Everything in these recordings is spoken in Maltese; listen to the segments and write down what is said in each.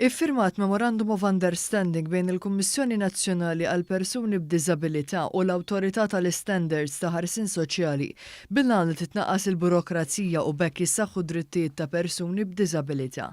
Iffirmat Memorandum of Understanding bejn il-Kummissjoni Nazzjonali għall-Persuni b'Diżabilità u l-Awtorità tal-Istandards ta' Ħarsien Soċjali bil-għan li titnaqqas il-burokrazija u b'hekk jissaħħu d-drittijiet ta' persuni b'diżabilità.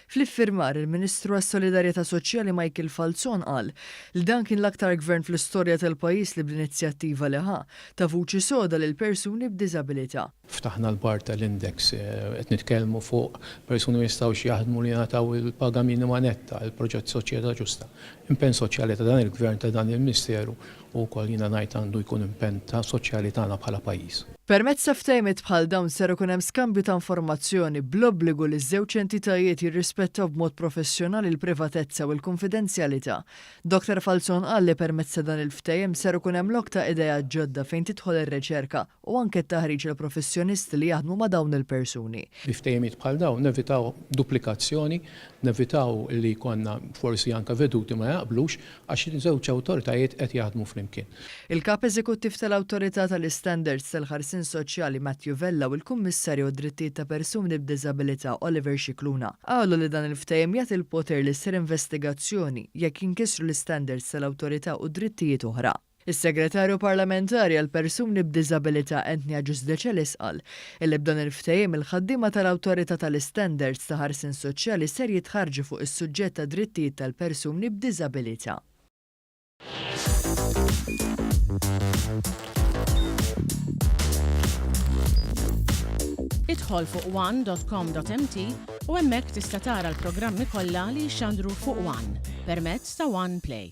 Fl-iffirmar, il-Ministru għas-Solidarjetà Soċjali Michael Falzon qal li dan kien l-aktar Gvern fl-istorja tal-pajjiż li bl-inizjattiva li ħa, ta vuċi soda lill-persuni b'diżabilità. Ftaħna l-Barthel Index, qed nitkellmu fuq persuni ma jistgħux jaħdmu li jingħataw il-paga minima netta, il-proġett Soċjetà Ġusta. Impenn soċjali ta' dan il-Gvern, ta' dan il-Ministeru u wkoll jiena ngħid għandu jkun impenn ta' soċjali tagħna bħala pajjiż. Permezz ta' ftehimiet bħal dawn ser ikun hemm skambju ta' informazzjoni bl-obbligu li ż-żewġ entitajiet jirrispettaw b'mod professjonali l-privatezza u l-kunfidenzjalità. Dottor Falzon qal li permezz ta' dan il-ftehim ser ikun hemm lok ta' ideat ġodda fejn tidħol ir-riċerka u anke t-taħriġ għall-professjonisti li jaħdmu ma' dawn il-persuni. Bi ftehimiet bħal dawn nevitaw duplikazzjoni, nevitaw li jkollna forsi anke veduti ma jaqblux għax iż-żewġ awtoritajiet qed jaħdmu flimkien. Il-Kap Eżekuttiv tal-Awtorità tal-Istandards tal-Ħarsien Soċjali Matthew Vella u l-Kummissarju għad-Drittijiet ta' Persuni b'Diżabilità Oliver Scicluna qalu li dan il-ftehim jagħti l-poter li ssir investigazzjoni jekk jinkisru l-istandards tal-awtorità u drittijiet oħra. Is-Segretarju Parlamentari għall-Persuni b'Diżabilità Anthony Agius Decelis qal illi b'dan il-ftehim il-ħaddiema tal-Awtorità tal-Istandards ta' Ħarsien Soċjali ser jitħarrġu fuq is-suġġett tad-drittijiet tal-persuni b'diżabilità. Idħol fuq one.com.mt u hemmhekk tista' tara l-programmi kollha li jixxandru fuq One permezz ta' One Play.